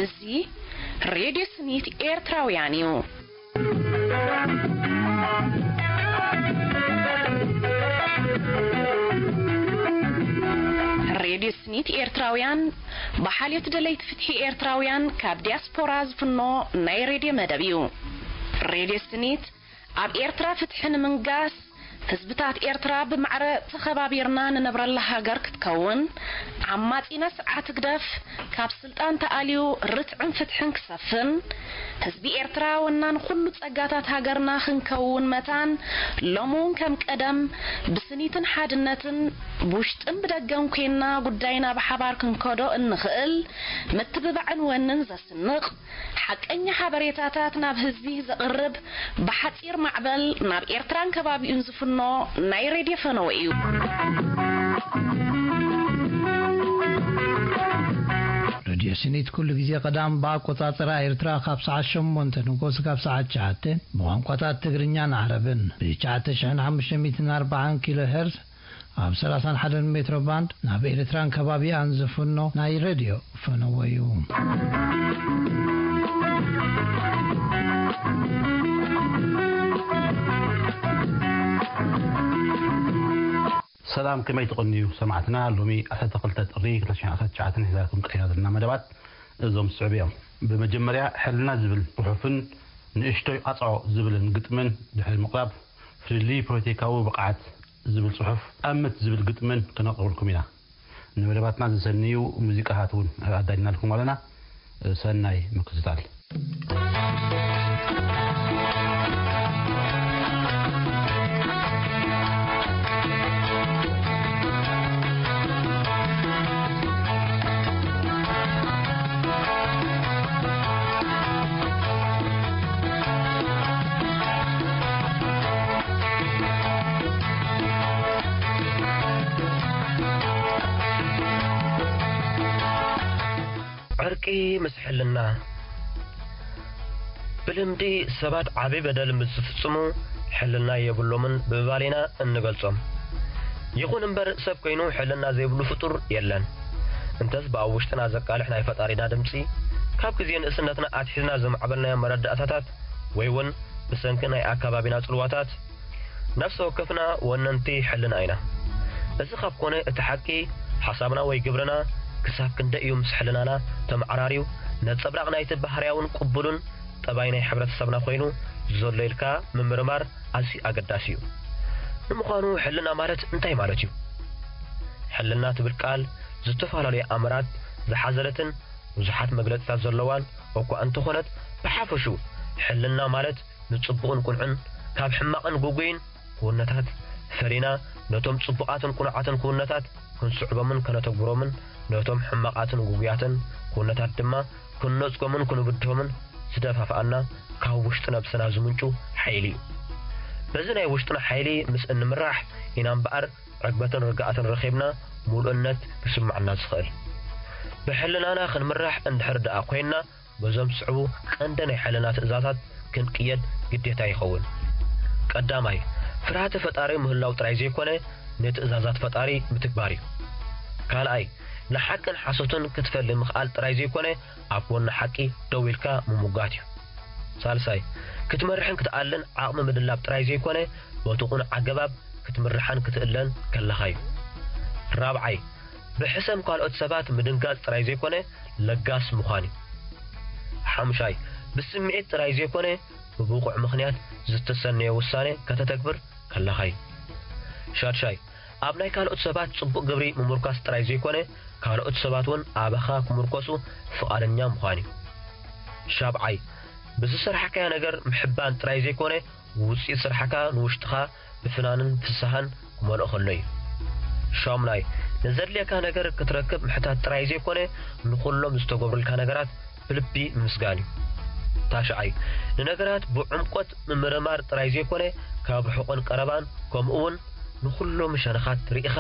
እዚ ሬድዮ ስኒት ኤርትራውያን እዩ። ሬድዮ ስኒት ኤርትራውያን ብሓልዮት ደለይቲ ፍትሒ ኤርትራውያን ካብ ዲያስፖራ ዝፍኖ ናይ ሬድዮ መደብ እዩ። ሬድዮ ስኒት ኣብ ኤርትራ ፍትሒ ንምንጋስ፣ ህዝብታት ኤርትራ ብማዕረ ተኸባቢርና ንነብረላ ሃገር ክትከውን፣ ዓማጺ ነስዓት ህግደፍ ካብ ስልጣን ተኣልዩ ርትዕን ፍትሕን ክሰፍን፣ ህዝቢ ኤርትራ ወናን ኩሉ ጸጋታት ሃገርና ክንከውን መታን፣ ሎሚ እውን ከም ቀደም ብስኒትን ሓድነትን ብውሽጥን ብደገን ኮይንና ጉዳይና ብሓባር ክንከዶ እንኽእል ምትብባዕን ወንን ዘስንቕ፣ ሓቀኛ ሓበሬታታት ናብ ህዝቢ ዘቕርብ፣ ብሓጺር ማዕበል ናብ ኤርትራን ከባቢኡን ዝፍኖ ናይ ሬድዮ ፈነወ እዩ። ሬድዮ ስኒት ኩሉ ግዜ ቀዳም ብኣቆጻጽራ ኤርትራ ካብ ሰዓት ሸሞንተ ንጎስ ካብ ሰዓት ትሽዓተ ብቋንቋታት ትግርኛን ዓረብን ብ ትሽዓተ ሽሕን ሓሙሽተ ሚእትን ኣርባዓን ኪሎ ሄርዝ ኣብ ሰላሳን ሓደን ሜትሮ ባንድ ናብ ኤርትራን ከባቢኣን ዝፍኖ ናይ ሬድዮ ፈነወ እዩ። ሰላም፣ ከመይ ትቕንዩ ሰማዕትና? ሎሚ ዓሰርተ ክልተ ጥሪ ክልተ ሽሕን ዓሰርተ ትሽዓተን ሒዛልኩም ቀሪብና ዘለና መደባት እዞም ዝስዕቡ እዮም። ብመጀመርያ፣ ሕልና ዝብል ጽሑፍን ንእሽቶይ ኣጽዖ ዝብልን ግጥምን ድሕሪ ምቕራብ፣ ፍልልይ ፖለቲካዊ ብቕዓት ዝብል ጽሑፍ፣ ኣምት ዝብል ግጥምን ከነቕርበልኩም ኢና። ንመደባትና ዘሰንዩ ሙዚቃታት እውን ኣዳሊናልኩም ኣለና። ሰናይ ምክትታል። ዕርቂ ምስ ሕልና። ብልምዲ ሰባት ዓቢ በደል ምስ ዝፍጽሙ ሕልና የብሎምን ብምባል ኢና እንገልጾም። ይኹን እምበር ሰብ ኮይኑ ሕልና ዘይብሉ ፍጡር የለን። እንተስ ብኣብ ውሽጥና ዘቃልሕ ናይ ፈጣሪና ድምጺ፣ ካብ ግዜ ንእስነትና ኣትሒዝና ዘማዕበልናዮ መረዳእታታት፣ ወይ እውን ብሰንኪ ናይ ኣከባቢና ጽልዋታት፣ ነፍሲ ወከፍና ወነንቲ ሕልና ኢና። እዚ ካብ ኮነ እቲ ሓቂ፣ ሓሳብና ወይ ግብርና ክሳብ ክንደይ እዩ ምስ ሕልናና ተመዓራርዩ፣ ነጸብራቕ ናይቲ ባህርያውን ቅቡልን ጠባይ ናይ ሕብረተሰብና ኮይኑ ዘሎ ኢልካ ምምርማር ኣዝዩ ኣገዳሲ እዩ። ንምዃኑ ሕልና ማለት እንታይ ማለት እዩ? ሕልና ትብል ቃል ዝተፈላለዩ ኣምራት ዝሓዘለትን ብዙሓት መግለጺታት ዘለዋን እኳ እንተኾነት፣ ብሓፈሽኡ ሕልና ማለት ንጽቡቕን ቅኑዕን ካብ ሕማቕን ግጉይን ክውንነታት ፈሊና፣ ነቶም ጽቡቓትን ቅኑዓትን ክውንነታት ክንስዕቦምን ከነተግብሮምን፣ ነቶም ሕማቓትን ግጉያትን ክውንነታት ድማ ክንነጽጎምን ክንብድሆምን ዝደፋፍኣና ካብ ውሽጢ ነብስና ዝምንጩ ሓይሊ እዩ። በዚ ናይ ውሽጥና ሓይሊ ምስ እንምራሕ ኢና እምበኣር ዕግበትን ርግኣትን ረኺብና ምሉእነት ክስምዓና ዝኽእል። ብሕልናና ክንምራሕ እንድሕር ደኣ ኮይንና፣ በዞም ዝስዕቡ ቀንዲ ናይ ሕልና ትእዛዛት ክንቅየድ ግዴታ ይኸውን። ቀዳማይ፣ ፍርሃተ ፈጣሪ ምህላው ጥራይ ዘይኮነ፣ ንትእዛዛት ፈጣሪ ምትግባር እዩ። ካልኣይ፣ ንሓቅን ሓሶትን ክትፈሊ ምኽኣል ጥራይ ዘይኮነ፣ ኣብ ጎኒ ሓቂ ደው ኢልካ ምምጓት እዩ። ሳልሳይ፣ ክትመርሕን ክትኣልን ዓቕሚ ምድላብ ጥራይ ዘይኮነ፣ በቲ ቅኑዕ ኣገባብ ክትምርሓን ክትእለን ከለኻ እዩ። ራብዓይ፣ ብሕሰም ካልኦት ሰባት ምድንጋጽ ጥራይ ዘይኮነ፣ ለጋስ ምዃን እዩ። ሓሙሻይ፣ ብስምዒት ጥራይ ዘይኮነ፣ ብብቑዕ ምኽንያት ዝተሰነየ ውሳነ ከተተግብር ከለኻ እዩ። ሻድሻይ፣ ኣብ ናይ ካልኦት ሰባት ጽቡቕ ግብሪ ምምርኳስ ጥራይ ዘይኮነ፣ ካልኦት ሰባት እውን ኣባኻ ክምርኮሱ ፍቓደኛ ምዃን እዩ። ሻብዓይ፣ ብዝሰራሕካዮ ነገር ምሕባን ጥራይ ዘይኮነ፣ ውጽኢት ስራሕካ ንውሽጥኻ ብፍናንን ፍስሃን ክመልኦ ከሎ እዩ። ሻሙናይ፣ ንዘድልየካ ነገር ክትረክብ ምሕታት ጥራይ ዘይኮነ፣ ንኹሎም ዝተገብሩልካ ነገራት ብልቢ ምምስጋን እዩ። ታሽዓይ፣ ንነገራት ብዕምቆት ምምርማር ጥራይ ዘይኮነ፣ ካብ ርሑቕን ቀረባን፣ ከምኡ እውን ንኹሎም ሸነኻት ርኢኻ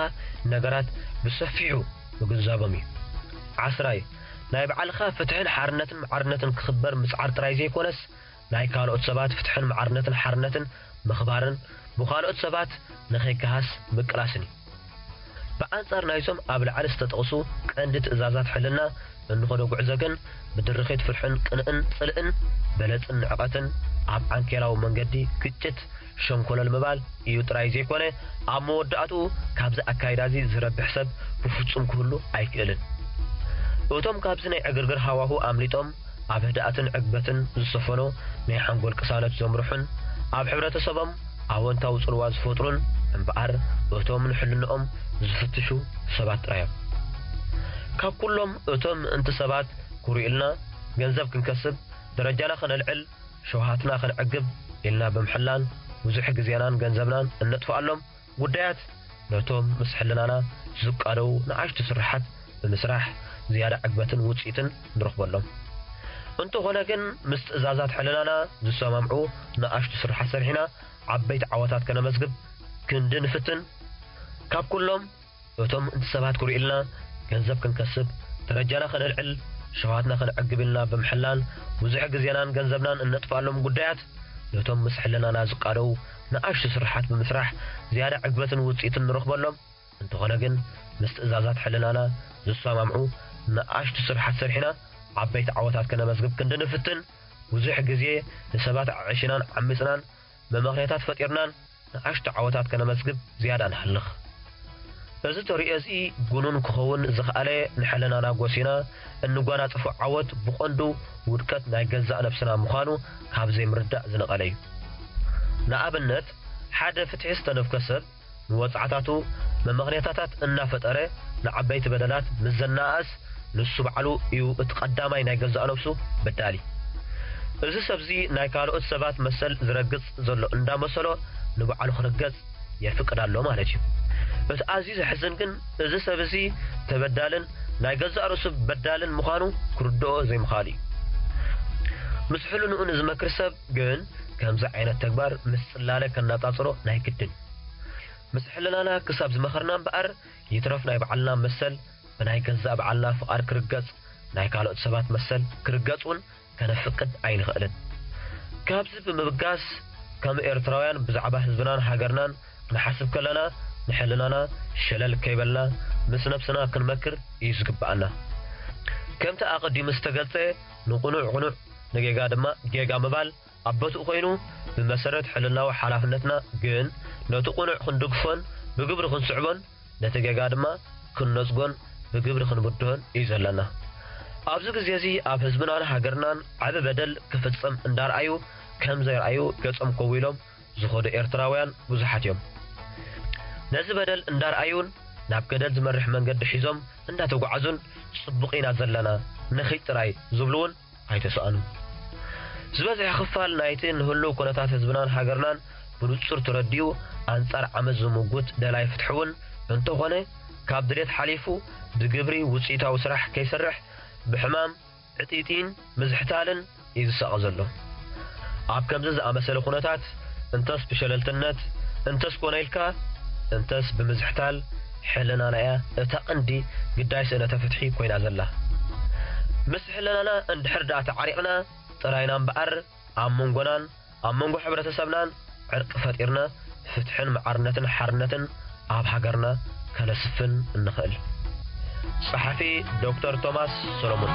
ነገራት ብሰፊሑ ምግንዛቦም እዩ። ዓስራይ፣ ናይ ባዕልኻ ፍትሕን ሓርነትን ማዕርነትን ክኽበር ምጽዓር ጥራይ ዘይኮነስ፣ ናይ ካልኦት ሰባት ፍትሕን ማዕርነትን ሓርነትን ምኽባርን ብኻልኦት ሰባት ንኸይገሃስ ምቅላስን እዩ። ብኣንጻር ናይዞም ኣብ ላዕሊ ዝተጠቕሱ ቀንዲ ትእዛዛት ሕልና እንኸዶ ጉዕዞ ግን፣ ብድርኺት ፍርሕን ቅንእን ጽልእን፣ በለጽን ንዕቐትን፣ ኣብ ዓንኬላዊ መንገዲ ግጭት ሸንኮለል ምባል እዩ ጥራይ ዘይኮነ፣ ኣብ መወዳእትኡ ካብዚ ኣካይዳዚ ዝረብሕ ሰብ ብፍጹም ክህሉ ኣይክእልን። እቶም ካብዚ ናይ ዕግርግር ሃዋሁ ኣምሊጦም ኣብ ህድኣትን ዕግበትን ዝሰፈኖ ናይ ሓንጎል ቅሳነት ዘምርሑን ኣብ ሕብረተሰቦም ኣወንታዊ ጽልዋ ዝፈጥሩን እምበኣር፣ እቶም ንሕልንኦም ዝፍትሹ ሰባት ጥራይ እዮም። ካብ ኩሎም እቶም ምእንቲ ሰባት ኩሩ ኢልና ገንዘብ ክንከስብ፣ ደረጃና ከነልዕል፣ ሸውሃትና ከነዕግብ ኢልና ብምሕላን ብዙሕ ግዜናን ገንዘብናን እነጥፍኣሎም ጉዳያት፣ ነቶም ምስ ሕልናና ዝቃደዉ ንኣሽቱ ስርሓት ብምስራሕ ዝያዳ ዕግበትን ውጽኢትን ንረኽበሎም። እንተኾነ ግን፣ ምስ ትእዛዛት ሕልናና ዝሰማምዑ ንኣሽቱ ስርሓት ሰሪሕና ዓበይቲ ዓወታት ከነመዝግብ ክንዲ ንፍትን። ካብ ኩሎም እቶም ምእንቲ ሰባት ክርእዩልና ገንዘብ ክንከስብ፣ ደረጃና ከነልዕል፣ ሸውሃትና ከነዕግብ ኢልና ብምሕላን ብዙሕ ግዜናን ገንዘብናን እነጥፍኣሎም ጉዳያት፣ ነቶም ምስ ሕልናና ዝቃደዉ ንኣሽቱ ስርሓት ብምስራሕ ዝያዳ ዕግበትን ውጽኢትን ንረኽበሎም። እንተኾነ ግን፣ ምስ ትእዛዛት ሕልናና ዝሰማምዑ ንኣሽቱ ስርሓት ሰሪሕና ዓበይቲ ዓወታት ከነመዝግብ ክንዲ ንፍትን፣ ብዙሕ ግዜ ንሰባት ኣዕሺናን ዓሚጽናን መመኽንያታት ፈጢርናን ንኣሽቱ ዓወታት ከነመዝግብ ዝያዳ ንሃልኽ። እዚ ተርእዮ እዚ ግኑን ክኸውን ዝኸኣለ፣ ንሕልናና ጎሲና እንጓናጽፎ ዓወት ብቐንዱ ውድቀት ናይ ገዛእ ነብስና ምዃኑ ካብ ዘይምርዳእ ዝነቐለ እዩ። ንኣብነት፣ ሓደ ፍትሒ ዝተነፍገ ሰብ ንወጽዓታቱ መመኽንያታታት እናፈጠረ ንዓበይቲ በደላት ምስ ዘነኣእስ፣ ንሱ ባዕሉ እዩ እቲ ቀዳማይ ናይ ገዛእ ነብሱ በዳሊ። እዚ ሰብዚ ናይ ካልኦት ሰባት መሰል ዝረግጽ ዘሎ እንዳመሰሎ ንባዕሉ ክርገጽ የፍቅድ ኣሎ ማለት እዩ። እቲ ኣዝዩ ዘሕዝን ግን፣ እዚ ሰብ እዚ ተበዳልን ናይ ገዛእ ርእሱ በዳልን ምዃኑ ክርድኦ ዘይምኽኣሉ እዩ። ምስ ሕልንኡ ንዝመክር ሰብ ግን ከምዚ ዓይነት ተግባር ምስ ጽላለ ከነጻጽሮ ናይ ግድን እዩ። ምስ ሕልናና ክሳብ ዝመኸርና እምበኣር፣ ይትረፍ ናይ ባዕልና መሰል ብናይ ገዛእ ባዕልና ፍቓድ ክርገጽ፣ ናይ ካልኦት ሰባት መሰል ክርገጽ እውን ከነፍቅድ ኣይንኽእልን። ካብዚ ብምብጋስ፣ ከም ኤርትራውያን ብዛዕባ ህዝብናን ሃገርናን ክንሓስብ ከለና፣ ንሕልናና ሸለል ከይበልና ምስ ነብስና ክንመክር እዩ ዝግብኣና። ከምቲ ኣቐዲሙ ዝተገልጸ፣ ንቕኑዕ ቅኑዕ፣ ንጌጋ ድማ ጌጋ ምባል ኣብ ቦትኡ ኮይኑ፣ ብመሰረት ሕልናዊ ሓላፍነትና ግን ነቲ ቅኑዕ ክንድግፎን ብግብሪ ክንስዕቦን፣ ነቲ ጌጋ ድማ ክንነጽጎን ብግብሪ ክንብድሆን እዩ ዘለና። ኣብዚ ግዜ እዚ ኣብ ህዝብናን ሃገርናን ዓቢ በደል ክፍጸም እንዳረኣዩ ከም ዘይረኣዩ ገጾም ከዊሎም ዝኸዱ ኤርትራውያን ብዙሓት እዮም። ነዚ በደል እንዳረኣዩን ናብ ገደል ዝመርሕ መንገዲ ሒዞም እንዳተጓዓዙን ጽቡቕ ኢና ዘለና ንኺድ ጥራይ ዝብሉ እውን ኣይተሰኣኑን። ዝበዝሐ ክፋል ናይቲ ንህሉው ኩነታት ህዝብናን ሃገርናን ብንጹር ተረዲኡ ኣንጻር ዓመጽ ዝምጉት ደላይ ፍትሒ እውን እንተኾነ ካብ ድሌት ሓሊፉ ብግብሪ ውጽኢታዊ ስራሕ ከይሰርሕ ብሕማም ዕጥይጥይን ምዝሕታልን እዩ ዝሳቐ ዘሎ። ኣብ ከምዚ ዝኣመሰለ ኩነታት እንተስ ብሸለልትነት እንተስ ኮነ ኢልካ እንተስ ብምዝሕታል ሕልናና እያ እታ ቀንዲ ግዳይ ስእነተ ፍትሒ ኮይና ዘላ። ምስ ሕልናና እንድሕር ደኣ ተዓሪቕና ጥራይና እምበኣር ኣብ መንጎናን ኣብ መንጎ ሕብረተሰብናን ዕርቂ ፈጢርና ፍትሕን መዓርነትን ሓርነትን ኣብ ሃገርና ከነስፍን እንኽእል። ጸሓፊ ዶክተር ቶማስ ሰሎሞን።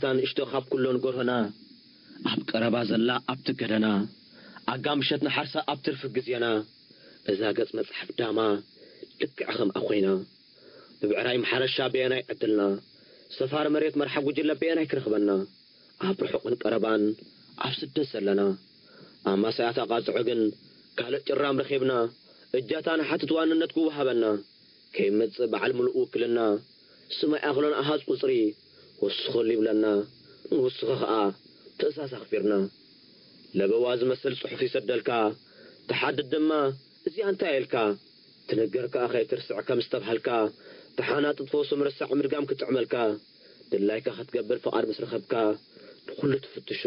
እታ ንእሽቶ ካብ ኩሎን ጎርሆና፣ ኣብ ቀረባ ዘላ ኣብቲ ገደና፣ ኣጋ ምሸት ንሓርሳ ኣብ ትርፊ ግዜና፣ እዛ ገጽ መጽሓፍ ዳማ ልክዕ ከምኣ ኮይና። ብብዕራይ ማሕረሻ በየናይ ዕድልና፣ ሰፋሪ መሬት መርሓ ጉጅለ በየናይ ክረኽበና፣ ኣብ ርሑቕን ቀረባን ኣብ ስደት ዘለና፣ ኣማሳያት ኣቓጽዖ ግን ካልእ ጭራም ረኺብና፣ እጃታ ንሓትት ዋንነት ክወሃበና፣ ከይመጽእ በዓል ምሉእ ውክልና፣ ስም ኣይኣኽሎን ኣሃዝ ቁጽሪ፣ ወስኸሉ ይብለና፣ ንውስኸ ኸኣ ትእዛዝ ኣኽቢርና። ለበዋ ዝመስል ጽሑፍ ይሰደልካ፣ ትሓድድ ድማ፣ እዚኣ እንታይ ኢልካ? ትንገር ከኣ ከይትርስዕ ከም ዝተብሃልካ፣ ተሓናጥጥ ፈውሲ ምርሳዕ ምድጋም ክጥዕመልካ፣ ድላይካ ክትገብር ፍቓድ ምስ ረኸብካ፣ ንኹሉ ትፍትሾ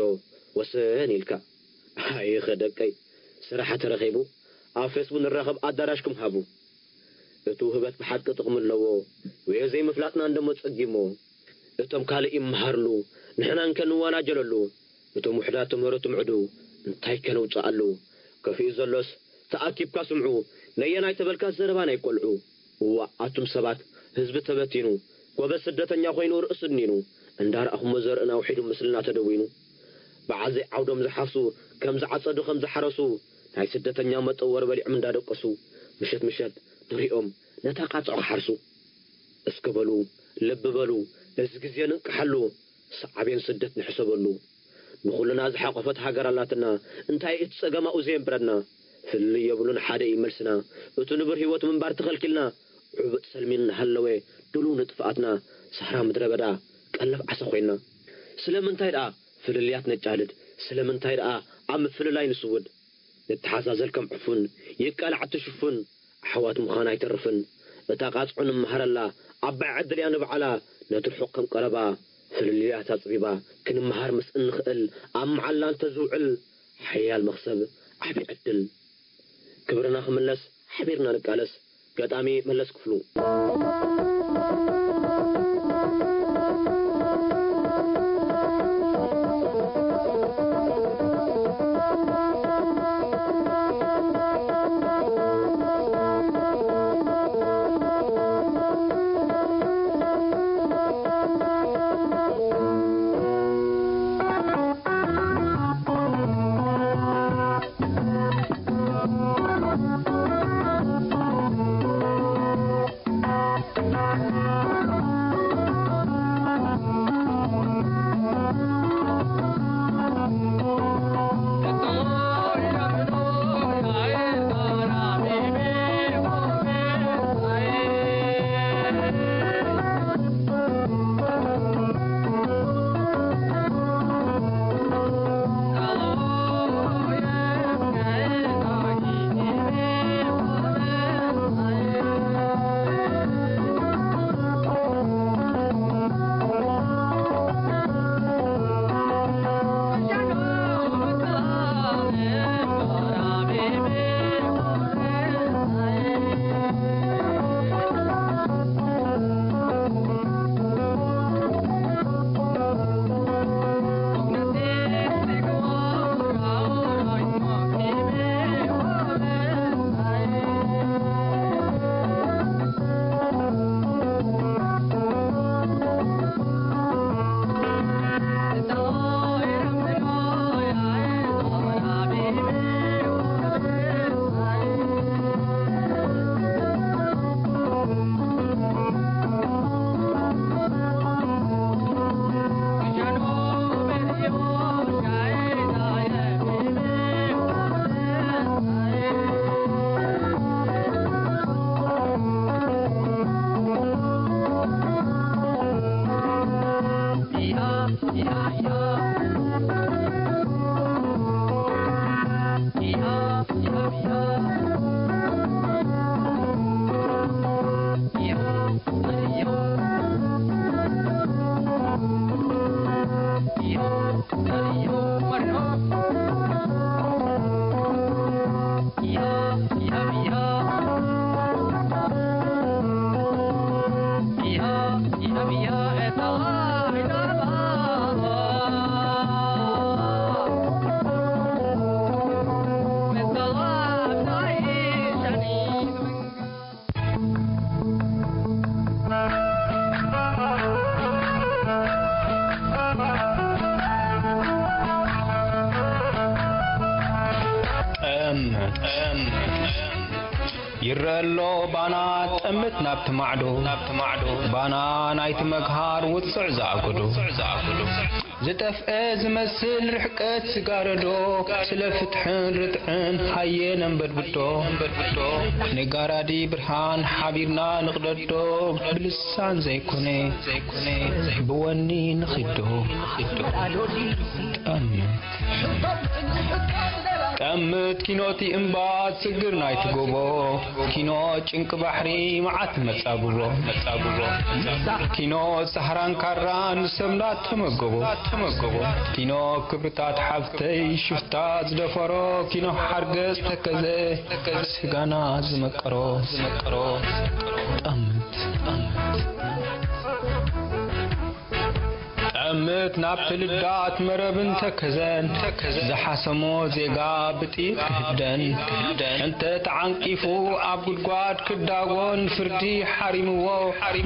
ወሰን ኢልካ። ኣይኸ ደቀይ፣ ስራሕ ተረኺቡ፣ ኣብ ፌስቡክ ንራኸብ ኣዳራሽኩም ሃቡ። እቲ ውህበት ብሓቂ ጥቕሚ ኣለዎ፣ ወይ ዘይምፍላጥና እንደሞ ጸጊሞ። እቶም ካልእ ይመሃርሉ፣ ንሕና እንከ ንወናጀለሉ። እቶም ውሑዳት ትምህርቱ ምዕዱ፣ እንታይ ከነውጽኣሉ? ከፊኡ ዘሎስ ተኣኪብካ ስምዑ፣ ነየናይ ተበልካ ዘረባ ናይ ቆልዑ። እዋእ ኣቱም ሰባት፣ ህዝቢ ተበቲኑ፣ ጎበዝ ስደተኛ ኮይኑ ርእሱ ድኒኑ፣ እንዳረኣኹሞ ዘርእና ውሒዱ ምስልና ተደዊኑ። በዓል ዘይዓውዶም ዝሓፍሱ፣ ከም ዝዓጸዱ ከም ዝሓረሱ፣ ናይ ስደተኛ መጠወር በሊዖም እንዳደቀሱ፣ ምሸት ምሸት ንሪኦም ነታ ቃጽዖ ክሓርሱ። እስከ በሉ፣ ልቢ በሉ፣ እዚ ግዜ ንንቅሓሉ፣ ሳዕቤን ስደት ንሕሰበሉ። ንኹልና ዝሓቆፈት ሃገር ኣላትና፣ እንታይ እቲ ጸገም ኣብኡ ዘየንብረና? ፍልልይ የብሉን፣ ሓደ እዩ መልስና። እቲ ንቡር ህይወት ምንባር ተኸልኪልና፣ ዕቡጥ ሰልሚ እናሃለወ፣ ድሉው ንጥፍኣትና፣ ሳህራ ምድረ በዳ፣ ቀለብ ዓሳ ኮይና። ስለምንታይ ደኣ ፍልልያት ነጫድድ? ስለምንታይ ደኣ ኣብ ምፍልላይ ንስውድ? ንተሓዛዘል ከም ዕፉን፣ ይቃላዕ እቲ ሽፉን፣ ኣሕዋት ምዃን ኣይተርፍን። እታ ቃጽዖ ንመሃረላ፣ ዓባይ ዕድል እያ ንባዕላ፣ ነቲ ርሑቕ ከም ቀረባ፣ ፍልልያት ኣጽቢባ፣ ክንመሃር ምስ እንኽእል፣ ኣብ መዓላ እንተዝውዕል፣ ሓያል መኽሰብ፣ ዓቢ ዕድል። ክብርና ክምለስ፣ ሓቢርና ንቃለስ። ገጣሚ መለስ ክፍሉ። እምነት። ይረአ ኣሎ ባና ጠምት ናብቲ ማዕዶ፣ ባና ናይቲ መግሃር ውጽዕ ዝኣገዶ። ዝጠፍአ ዝመስል ርሕቀት ዝጋረዶ፣ ስለ ፍትሕን ርትዕን ሃየ ነንበድብዶ። ንጋራዲ ብርሃን ሓቢርና ንቕደዶ፣ ብልሳን ዘይኮነ ብወኒ ንኺዶ። ጠምት። ጠምት ኪኖቲ እምባ ስግር ናይቲ ጎቦ፣ ኪኖ ጭንቂ ባሕሪ መዓት መጻብቦ። ኪኖ ሳህራን ካራን ሰምና ተመገቦ። ኪኖ ክብርታት ሓፍተይ ሽፍታ ዝደፈሮ፣ ኪኖ ሓርገጽ ተከዘ ስጋና ዝመቀሮ። ጠምት። ጠምት ናብቲ ልዳት መረብን ተከዘን፣ ዝሓሰሞ ዜጋ ብጥይት ክህደን፣ እንተ ተዓንቂፉ ኣብ ጉድጓድ ክዳጎን፣ ፍርዲ ሓሪምዎ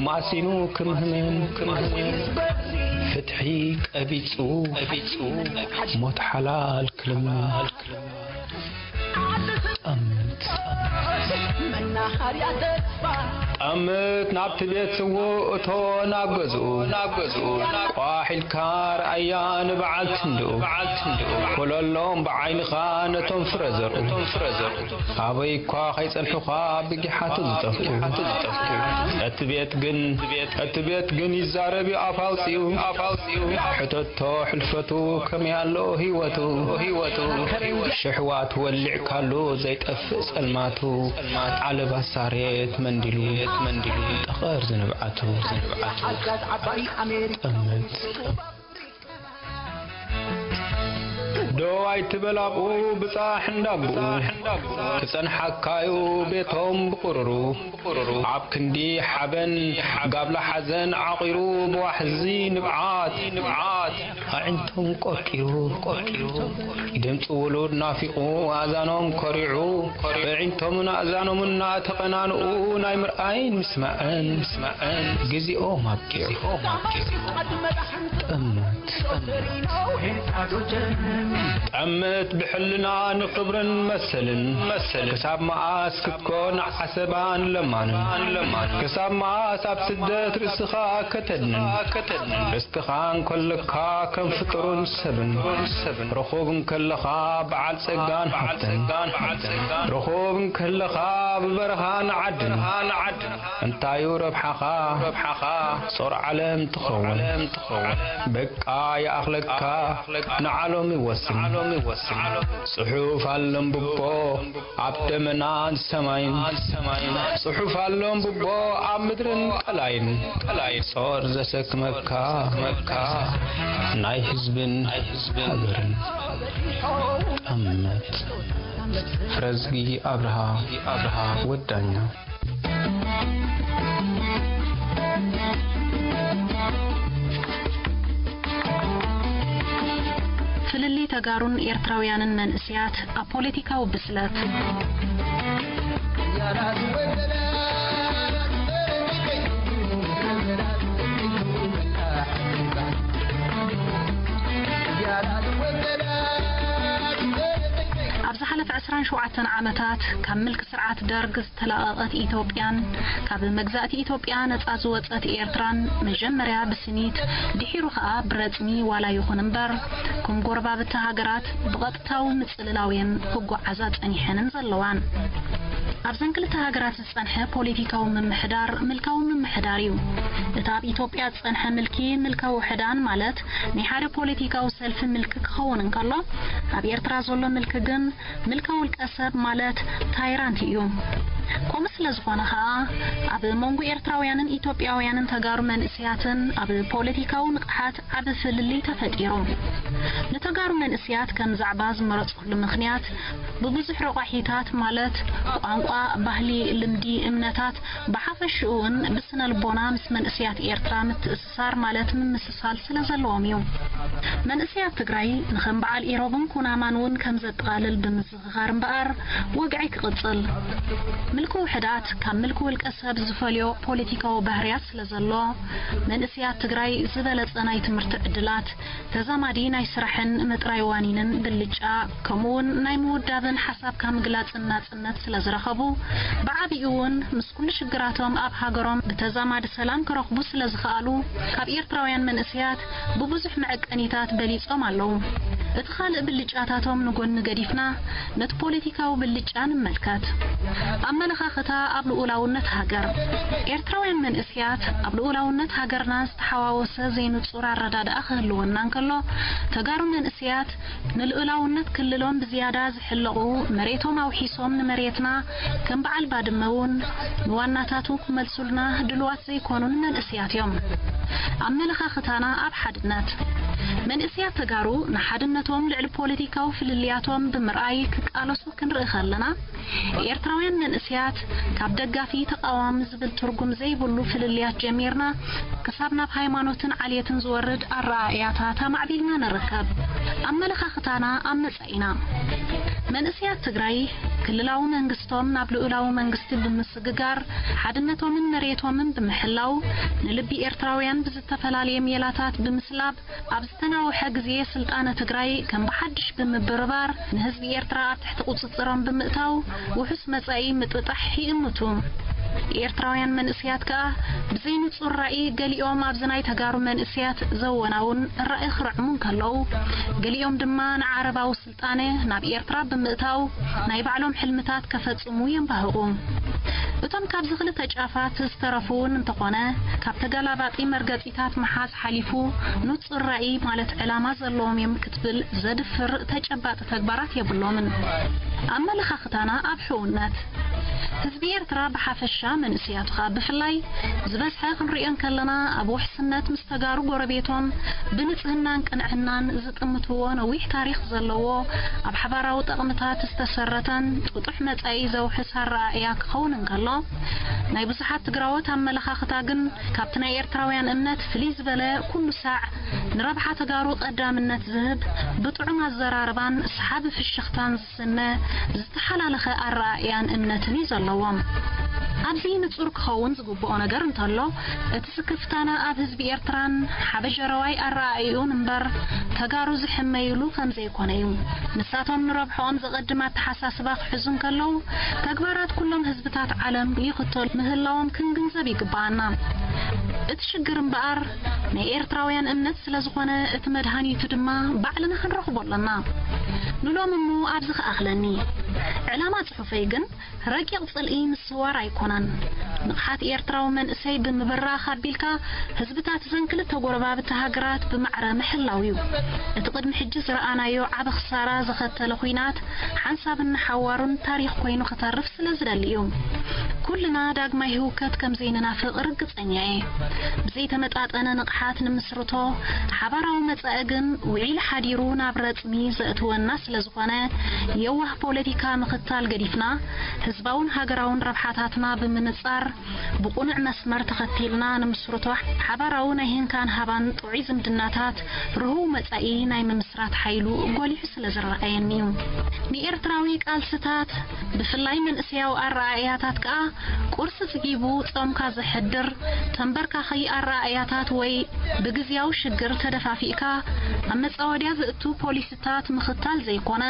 ማሲኑ ክምህምን፣ ፍትሒ ቀቢጹ ሞት ሓላል ክልምን። ጠምት። ጠምት ናብቲ ቤት ስዉእ እቶ ናብ ገዝኡ። ቋሕ ኢልካ ርኣያ ንበዓል ትንድኡ። ኮለሎም ብዓይንኻ ነቶም ፍረ ዘርኡ። ኣበይ እኳ ከይጸንሑኻ ብጊሓቱ ዝጠፍኡ። እቲ ቤት ግን፣ እቲ ቤት ግን ይዛረብ እዩ ኣፍ ኣውጺኡ። ሕተቶ ሕልፈቱ ከመይ ኣሎ ህይወቱ። ሽሕዋት ወሊዕካሉ ዘይጠፍእ ጸልማቱ። ዓለባ ሳሬት መንዲሉ ጠቐር ዝንብዓቱ። ጠምት። ዶ ኣይትበል ኣብኡ ብጻሕ እንዳቦኡ። ክጸንሓካዩ ቤቶም ብቁሩሩ። ኣብ ክንዲ ሓበን ጋብላ ሓዘን ዓቒሩ ብዋሕዚ ንብዓት ኣዒንቶም ቆርቂሩ። ድምፂ ውሉድ ናፊቑ ኣእዛኖም ኮሪዑ። ኣዒንቶምን ኣእዛኖምን እናተቐናንኡ ናይ ምርኣይን ምስማዕን ግዜኦም ኣብቂዑ። ጠምት። ጠምት ብሕልና ንኽብርን መሰልን። ክሳብ መኣስ ክትኮን ዓሰባን ለማንን? ክሳብ መኣስ ኣብ ስደት ርእስኻ ከተድንን? ርእስኻ እንከለካ ከም ፍጡርን ሰብን። ርኹብ እንከለኻ በዓል ጸጋን ሃብትን። ርኹብ እንከለኻ ብበረኻን ዓድን። እንታዩ ረብሓኻ? ጾር ዓለም ትኸውን። በቃ ይኣኽለካ፣ ንዓሎም ይወስን። ጽሑፍ ኣለንብቦ ኣብ ደመናን ሰማይን። ጽሑፍ ኣለንብቦ ኣብ ምድርን ቀላይን። ጾር ዘሰክመካ ናይ ህዝብን ሃገርን። ጠመት። ፍረዝጊ ኣብርሃ ወዳኛ። ፍልልይ ተጋሩን ኤርትራውያንን መንእስያት ኣብ ፖለቲካዊ ብስለት። ኣብ ዝሓለፈ ዕስራን ሸውዓተን ዓመታት ካብ ምልኪ ስርዓት ደርግ ዝተላቐቐት ኢትዮጵያን ካብ መግዛእቲ ኢትዮጵያ ነጻ ዝወጸት ኤርትራን መጀመርያ ብስኒት ድሒሩ ኸኣ ብረጽሚ ዋላ ይኹን እምበር ከም ጎረባብቲ ሃገራት ብቐጥታዊ ምጽልላውየን ክጓዓዛ ጸኒሐንን ዘለዋን። ኣብዘን ክልተ ሃገራት ዝጸንሐ ፖለቲካዊ ምምሕዳር ምልካዊ ምምሕዳር እዩ። እቲ ኣብ ኢትዮጵያ ዝጸንሐ ምልኪ ምልካዊ ውሕዳን ማለት ናይ ሓደ ፖለቲካዊ ሰልፊ ምልኪ ክኸውን እንከሎ፣ ኣብ ኤርትራ ዘሎ ምልኪ ግን ምልካዊ ውልቀ ሰብ ማለት ታይራንት እዩ። ከምኡ ስለ ዝኾነ ኸኣ፣ ኣብ መንጎ ኤርትራውያንን ኢትዮጵያውያንን ተጋሩ መንእሰያትን ኣብ ፖለቲካዊ ንቕሓት ዓቢ ፍልልይ ተፈጢሩ። ንተጋሩ መንእሰያት ከም ዛዕባ ዝመረጽኩሉ ምኽንያት፣ ብብዙሕ ረቋሒታት ማለት ቋንቋ፣ ባህሊ፣ ልምዲ፣ እምነታት፣ ብሓፈሽኡ እውን ብስነ ልቦና ምስ መንእሰያት ኤርትራ ምትእስሳር ማለት ምምስሳል ስለ ዘለዎም እዩ። መንእሰያት ትግራይ ንኸም በዓል ኢሮብን ኩናማን እውን ከም ዘጠቓልል ብምዝኽኻር እምበኣር፣ ወግዐይ ክቕጽል። ምልኪ ውሕዳት ካብ ምልኪ ውልቀ ሰብ ዝፈልዮ ፖለቲካዊ ባህርያት ስለ ዘሎ፣ መንእስያት ትግራይ ዝበለጸ ናይ ትምህርቲ ዕድላት፣ ተዛማዲ ናይ ስራሕን ምጥራይ ዋኒንን ብልጫ፣ ከምኡውን ናይ ምውዳብን ሓሳብካ ምግላጽን ናጽነት ስለ ዝረኸቡ፣ ብዓቢኡ እውን ምስ ኩሉ ሽግራቶም ኣብ ሃገሮም ብተዛማዲ ሰላም ክረኽቡ ስለ ዝኸኣሉ፣ ካብ ኤርትራውያን መንእስያት ብብዙሕ መዐቀኒታት በሊጾም ኣለዉ። እቲ ካልእ ብልጫታቶም ንጎኒ ገዲፍና፣ ነቲ ፖለቲካዊ ብልጫ ንመልከት። ኣመለኻኽታ ኣብ ልኡላውነት ሃገር። ኤርትራውያን መንእስያት ኣብ ልኡላውነት ሃገርና ዝተሓዋወሰ ዘይንጹር ኣረዳድኣ ክህልወና እንከሎ፣ ተጋሩ መንእስያት ንልኡላውነት ክልሎም ብዝያዳ ዝሕለቑ፣ መሬቶም ኣውሒሶም ንመሬትና ከም በዓል ባድመ እውን ንዋናታቱ ክመልሱልና ድሉዋት ዘይኮኑን መንእስያት እዮም። ኣመለኻኽታና ኣብ ሓድነት። መንእስያት ተጋሩ ንሓድነቶም ልዕሊ ፖለቲካዊ ፍልልያቶም ብምርኣይ ክቃለሱ ክንርኢ ከለና፣ ኤርትራውያን መንእስያት ካብ ደጋፊ ተቓዋሚ ዝብል ትርጉም ዘይብሉ ፍልልያት ጀሚርና ክሳብ ናብ ሃይማኖትን ዓሌትን ዝወርድ ኣረኣእያታት ኣማዕቢልና ንርከብ። ኣመለኻኽታና ኣብ መጻኢና። መንእስያት ትግራይ ክልላዊ መንግስቶም ናብ ልኡላዊ መንግስቲ ብምስግጋር፣ ሓድነቶምን መሬቶምን ብምሕላው፣ ንልቢ ኤርትራውያን ብዝተፈላለየ ሜላታት ብምስላብ፣ ኣብ ዝተናውሐ ግዜ ስልጣነ ትግራይ ከም ብሓድሽ ብምብርባር፣ ንህዝቢ ኤርትራ ኣብ ትሕቲ ቁጽጽሮም ብምእታው፣ ውሑስ መጻኢ ምጥጣሕ ይእምቱ። ኤርትራውያን መንእስያት ከኣ ብዘይ ንጹር ራኢ፣ ገሊኦም ኣብዚ ናይ ተጋሩ መንእስያት ዘወናውን ራኢ ክርዕሙ እንከለዉ፣ ገሊኦም ድማ ንዓረባዊ ስልጣነ ናብ ኤርትራ ብምእታው፣ ናይ ባዕሎም ሕልምታት ከፈጽሙ የንባህቑ። እቶም ካብዚ ክልተ ጫፋት ዝተረፉ እውን እንተኾነ፣ ካብ ተገላባጢ መርገጺታት ምሓዝ ሓሊፉ፣ ንጹር ራኢ ማለት ዕላማ ዘለዎም እዮም ክትብል ዘድፍር ተጨባጢ ተግባራት የብሎምን። ኣመለኻኽታና ኣብ ሕውነት። ህዝቢ ኤርትራ ብሓፈሻ፣ መንእስያቱ ኸኣ ብፍላይ፣ ዝበዝሐ ክንሪኦ እንከለና፣ ኣብ ውሕስነት ምስ ተጋሩ ጎረቤቶም ብንጽህናን ቅንዕናን ዝጥምትዎ ነዊሕ ታሪኽ ዘለዎ፣ ኣብ ሓባራዊ ጠቕምታት ዝተሰረተን ጥጡሕ መጻኢ ዘውሕስ ኣረኣእያ ክኸውን እንከሎ፣ ናይ ብዙሓት ትግራዎት ኣመለኻኽታ ግን ካብቲ ናይ ኤርትራውያን እምነት ፍልይ ዝበለ፣ ኩሉ ሳዕ ንረብሓ ተጋሩ ቀዳምነት ዝህብ፣ ብጥዑም ኣዘራርባን ሰሓቢ ፍሽኽታን ዝስነ፣ ዝተሓላለኸ ኣረኣእያን እምነትን እዩ ዘለዎም። ኣብዚ ንጹር ክኸውን ዝግብኦ ነገር እንተሎ፣ እቲ ስክፍታና ኣብ ህዝቢ ኤርትራን ሓበሸረዋይ ኣረኣእዩን እምበር፣ ተጋሩ ዝሕመዩሉ ከም ዘይኮነ እዩ። ንሳቶም ንረብሕኦም ዘቐድም ኣተሓሳስባ ክሕዙ እንከለዉ፣ ተግባራት ኩሎም ህዝብታት ዓለም ይኽተሉ ምህላዎም ክንግንዘብ ይግብኣና። እቲ ሽግር እምበኣር ናይ ኤርትራውያን እምነት ስለ ዝኾነ፣ እቲ መድሃኒቱ ድማ ባዕልና ክንረኽቦ ኣለና። ንሎም እሞ ኣብዚ ክኣኽለኒ። ዕላማ ጽሑፈይ ግን ረቂቕ ጽልኢ ምስዋር ኣይኮነን። ንቕሓት ኤርትራዊ መንእሰይ ብምብራኽ ኣቢልካ፣ ህዝብታት እዘን ክልተ ጎረባብቲ ሃገራት ብማዕረ ምሕላው እዩ። እቲ ቅድሚ ሕጂ ዝረኣናዮ ዓቢ ክሳራ ዘኸተለ ኲናት፣ ሓንሳብን ንሓዋሩን ታሪኽ ኮይኑ ክተርፍ ስለ ዝደሊ እዩ። ኩልና ዳግማይ ህውከት ከም ዘይንናፍቕ ርግጸኛ እየ። ብዘይተመጣጠነ ንቕሓት ንምስርቶ ሓባራዊ መጻኢ ግን፣ ውዒሉ ሓዲሩ ናብ ረጽሚ ዘእትወና ስለ ዝኾነ፣ የዋህ ፖለቲካ ምኽታል ገዲፍና፣ ህዝባውን ሃገራውን ረብሓታትና ብምንጻር፣ ብቕኑዕ መስመር ተኸቲልና ንምስርቶ ሓባራዊ ናይ ህንካን ሃባን ጥዑይ ዝምድናታት፣ ርሁው መጻኢ ናይ ምምስራት ሓይሉ ጎሊሑ ስለ ዝረኣየኒ እዩ። ንኤርትራዊ ቃልስታት፣ ብፍላይ መንእሰያዊ ኣረኣእያታት ከኣ፣ ቁርሲ ጽጊቡ ጾምካ ዘሕድር፣ ተንበርካኺ ኣረኣእያታት ወይ ብግዝያዊ ሽግር ተደፋፊእካ ኣብ መጻወድያ ዘእቱ ፖሊስታት ምኽታል ዘይኮነ፣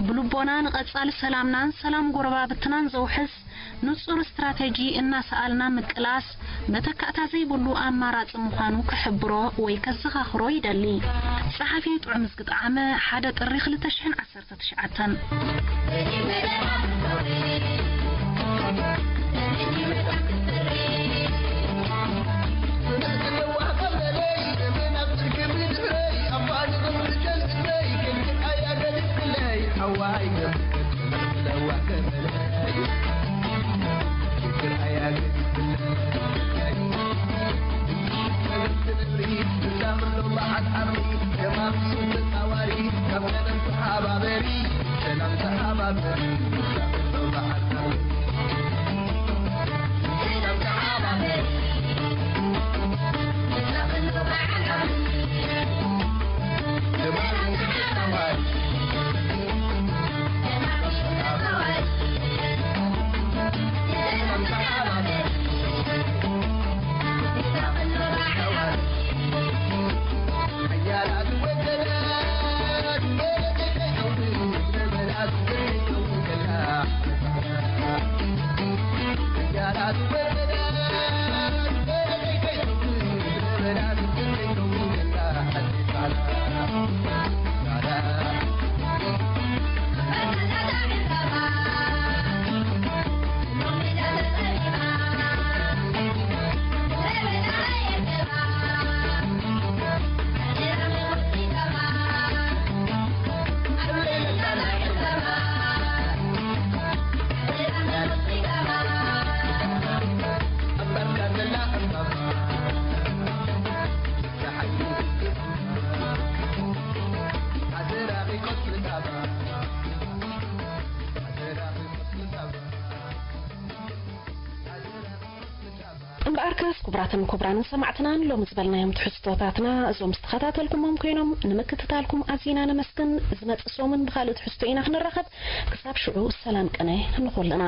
ብልቦና ንቐጻሊ ሰላምናን ሰላም ጎረባብትናን ዘውሕስ ንጹር ስትራተጂ እናሰኣልና ምቅላስ መተካእታ ዘይብሉ ኣማራጺ ምዃኑ ክሕብሮ ወይ ከዘኻኽሮ ይደሊ። ጸሓፊ ጥዑም ዝግጠዓመ፣ ሓደ ጥሪ ክልተ ሽሕን ዓሰርተ ትሽዓተን። እምበኣርከስ ክቡራትን ክቡራንን ሰማዕትናን ሎሚ ዝበልናዮም ትሕዝቶታትና እዞም ዝተኸታተልኩሞም ኮይኖም ንምክትታልኩም ኣዚና ነመስግን። ዝመጽእ ሰሙን ብኻልእ ትሕዝቶ ኢና ክንራኸብ። ክሳብ ሽዑ ሰላም ቅነ ንኹልና።